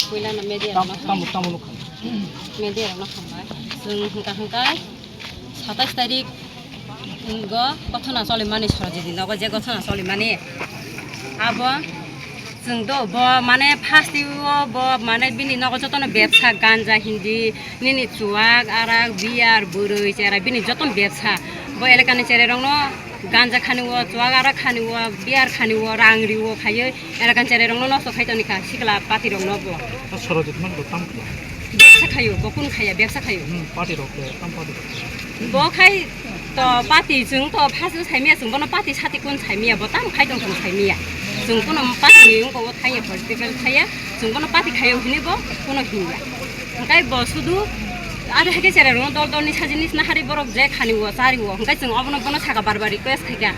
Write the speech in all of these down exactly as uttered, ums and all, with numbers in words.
Puila no media rok no tamo, tamo nukha. Media rok no hambai. Chwng hwnkha hwnkha satais tarik go gothona cholimani Sorojit ni nogo je gothona cholimani abo chwng do bo mane first o bo mane bini nogo jotono bebsa ganja hindi nini chuak arak beer bwrwi chera bini jotono bebsa bo elakani cherai rok no ganja khani o chuak arak khani o beer khani o rang ri o khaioi elakani cherai rok no nosto khai toni kha sikla party rok no bo. Sorojit man bo tam khe. Bebsa khaio, bo kun khaya, bebsa khaio. Hmm, party rok khe, tam party rok khe. Bo khai to party chwng to first o saimiya chwng bono party sati kun saimiya, bo tam khai tong chwng saimiya. Chwng kuno party ni wngko o thaiya, political thaiya, chwng bono party khaio hini bo kuno hinya. Hwnkhe bo sudu ado haikhe cherai rokno dol dol ni sajini sna hari borok je khani o chari o, hwnkhe chwng obono bono saka bar bar request khaikha.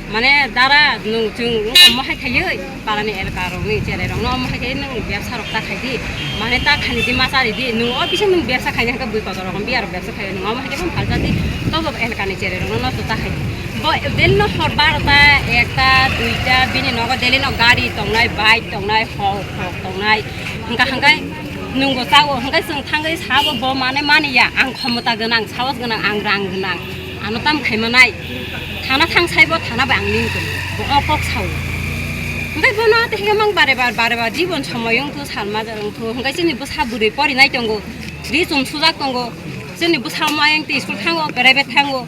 Mane dara nwng chwng wngkha omo hai khaiwi palani elaka rokni cherai rokno omo hai khaiwi nwng bebsa rok ta khaidi. Mane ta khani di ma chari di nwng o bising nwng bebsa khaina hwnkhe bui kotor rok biya rok bebsa khaio nwng omo hai khe phano phalsa di tobo elakani cherai rokno nosto ta khaidi. Bo daily no hor barota ekta duita bini nogo daily no gari tongnai bike tongnai hok hok tongnai hwnkha hwnkhe nwng bo chago hwnkhe chwng thangwi sabo bo mane maniya ang khomota gwnang sahos gwnang ang rang gwnang ano tam khaimanai. Thana thang saibo thana bai ang ning tong. Bo o kok sao. Hwnkhe bono tei hwnkhe mang bare bar bare bar jibon somoyong to salma jang to. Hwnkhe chini bwsa bwrwi pori nai tongo. Ri chum sujak tongo. Chini bwsa mayang to school thango, private thango.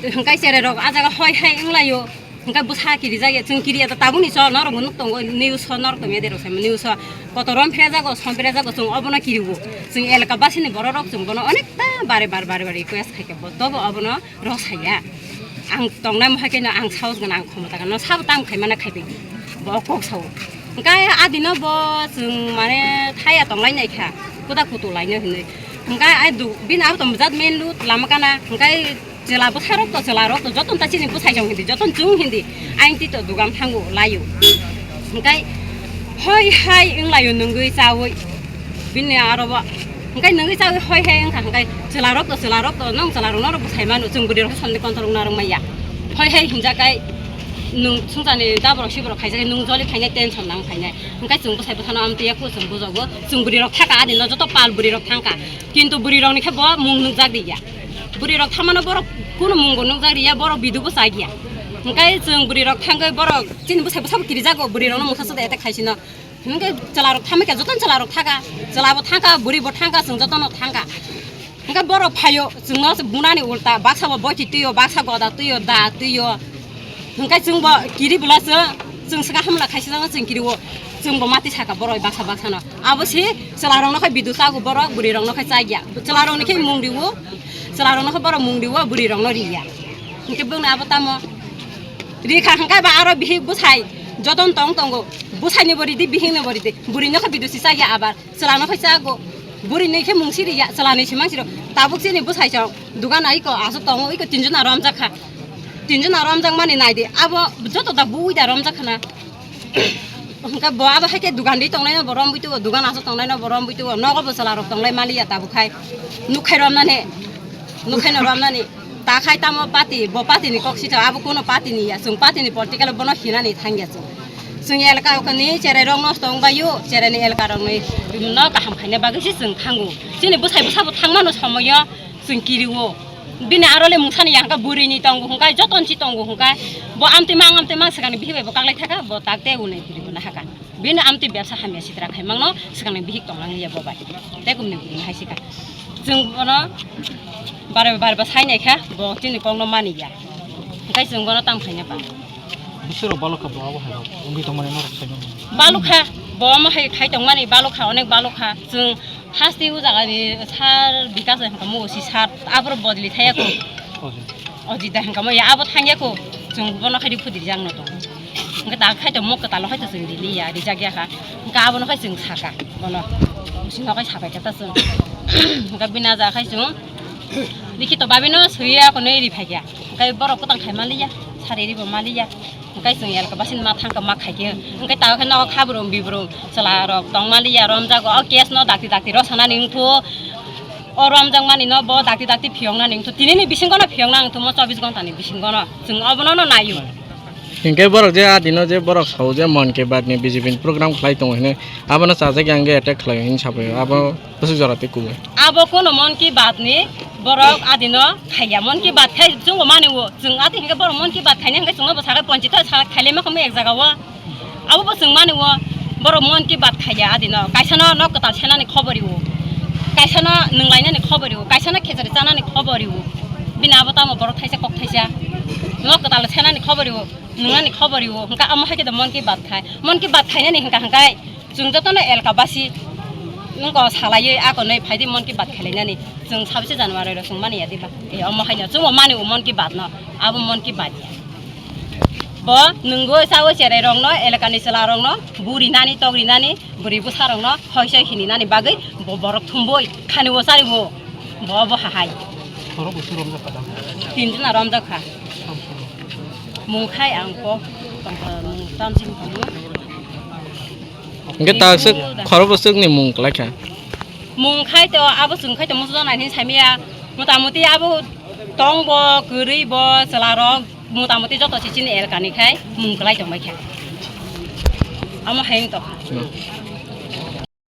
Hwnkhe cherai rok a jaga hoi hai wnglaio. Hwnkhe bwsa kirijak ya, chwng kiriya ta tabukni so norok bo nuk tongo, news o norok tongya derok sai news o kotor rom phre jago, som phre jago, chwng obono kiriwo. Chwng elaka basini borok rok chwng bono onek ta bare bare bare bare request khaikhe bo tobo obono rw saya. Ang tongnai mohai khe no ang sahos gwnang, ang khomota gwnang, sabo tam khaimana khaibai di. Bo kok sao. Hwnkhe adino bo chwng mane thaya tonglai nai kha. Kuda kutu laino hinwi. Hwnkhe ai du-, bini abo tong jat main road lama kana. Hwnkhe chwla bwsarok to, chwlarok to, joton ta chini bwsai jong hindi, joton chwng hindi. Aing tito dugan thango laio. Hwnkhe hoi hai wnglaio nwngwi chawi. Bini aro bo hwnkhe nwngwi chawi hoi hai wngkha hwnkhe chwlarok to, chwlarok to, nwng chwlarok norok bwsai mano, chwng bwrwi rok somni kontor wngna rwng maya. Hoi hai hinjakai nwng sungchani daborok siborok khaijakai nwng joli khainai tension nang khainai. Hwnkhe chwng bwsai bwsano amtwi ya kho chwng bujogo, chwng bwrwi rok thaka adino joto pal bwrwi rok thangkha. Kintu bwrwi rokni khe bo mung nukjak riya. Bwrwi rok thamano borok kunu mung bo nukjak riya, borok bidu bo chak ya. Hwnkhe chwng bwrwi rok thangwi borok chini bwsai bwsabo kirijago, bwrwi rokno mungsa sade attack khaisino. Hwnkhe chwla rok thamwi khe jotono chwla rok thaka, chwla bo thangkha, bwrwi bo thangkha, chwng jotono thangkha. Hwnkhe borok phaio, chwngno bunani ulta baksa bo boiti twio, baksa goda twio, da twio. Hwnkhe chwngbo kiri bwla chwng, chwng swkang hamla khaisijak chwng kiriwo. Chwngbo mati saka borok baksa baksano. Abo se chwlarokno khai bidu chago borok, bwrwirokno khai chakya. Chwlarokni khe mung riwo, chwlarokno khai borok mung riwo, bwrwirokno riya. Hwnkhe bwngno abo tamo rikha hwnkhe ba aro bihik bwsai joton tong tongo. Bwsainibo ridi, bihiknibo ridi. Bwrwino khai bidu si chakya abar. Chwlano khai chago. Bwrwini khe mung siriya, chwlani simang siro. Tabuk chini bwsai chong. Dugan ai ko aswk tongo, iko tinjona romjak kha. Tinjona romjak mani naidi. Abo joto da bui da romjak khana. Hwnkhe bo abo hai khe dugan ri tongnai no bo romwi tugo, dugan aswk tongnai no bo romwi tugo. Nogo bo chwla rok tonglai maliya tabuk khai. Nukhai romnani. Nukhai no romnani. Ta khai tamo party, bo party ni kok sitha, abo kuno party ni ya. Chwng party ni political bono hinani thangya chwng. Chwng elaka o kani cherai rok nosto wng bai o, cherai ni elaka rok ni no kaham khaina bagwi se chwng thango. Chini bwsai bwsa bo thangmano somoyo chwng kiri o. Bini aro le mungsa ni yang kha bwrwi ni tongo hwnkha, joton si tongo hwnkha. Bo amtwi mang amtwi mang swkang ni bihi bai bo kaklai thaka, bo tak te unai kiri bo na haka. Bini amtwi bebsa hamya sitra khai mangno swkang ni bihik tong lang ya bo bai. Te kum ni bwrwi hai sika. Chwng bono bare bare ba sai nai kha, bo chini kok no mani ya. Hwnkhe chwng bono tam khaina ba. Bisoro balokha bo abo hai rok wngwi tongmani norok sai mano. Balokha, bo omo hai khai tongmani balokha, onek balokha. Chwng haste o jaga ni sir Bikas hai hwnkha mo si sir abro bodli thaya ko. Oje. Oji da hwnkha mo ya abo thangya ko. Chwng bono khai ri phudi rijak no tong. Hwnkhe da khai to mok kwtal hai to chwng rili ya, rijak ya kha. Hwnkhe abono khai chwng saka bono. Bising no khai sabai kha ta chwng. Hwnkhe bini aja khai chwng. Likhi to babino swiya konwi ri phai kha. Hwnkhe borok kwtang khai maliya, sari ribo maliya. Hwnkhe chwng elka basin ma thangka ma khaikhe. Hwnkhe tao khe nogo khabrung bibrung chwla rok tong maliya romjago. O case no dakti dakti rw sanani wngthu. O romjak mani no bo dakti dakti phiyoknani wngthu. Tinini bisingo no phiyokna wngthu mo chobbish ghonta ni bisingo no. Chwng obono no naio. Hinkhe borok je adino je borok sao je Mon Ki Baat ni B J P ni program khlai tongo hinwi, abono chajak yang ge attack khlai hinwi sabai abo bwswk jora tei kubui. Abo kono Mon Ki Baat ni borok adino khaiya, Mon Ki Baat khai chwngbo mani o, chwng adi hinkhe borok Mon Ki Baat khaina hinkhe chwngno bo sakai ponchito sa khailai ma khamu ek jaga o. Abo bo chwng mani o, borok Mon Ki Baat khaiya adino, kaisano nok kwtal senani khobor o, kaisano nwnglainani khobor o, kaisano khechari chanani khobor o, bini abo tamo borok thaisa kok thaisa, nok kwtal senani khobor o. Nungnani khobor o, hwnkha amo hai khe Mon Ki Baat khai. Mon Ki Baat khainani hwnkha hwnkhe chwng jotono elka basi nungko salaiwi akonwi phaidi Mon Ki Baat khailainani. Chwng sabise January ro chwng mani ya diba? E, omo haino chwngbo mani o Mon Ki Baat no. Abo Mon Ki Baat ya. Bo nungwi chawi cherai rokno, elakani chwla rokno, buri nani, togri nani, bwrwi bwsa rokno, hoi soi hini nani bagwi bo borok thumboi khani o chari o. Bo bo hahai. Borok bo romjak kha da? Tin jona romjak kha. Mung khai ang kok tongkha, mung tamsing tongo. Hingke ta se khoro bwswk ni mung kwlai kha. Mung khai to abo chwng khai to musu jona hinwi samya. Mota moti abo tong bo, kwrwi bo, chwla rok mota moti joto se chini elkani khai mung kwlai tong bai kha. Amo hai wng tong kha. Hmm.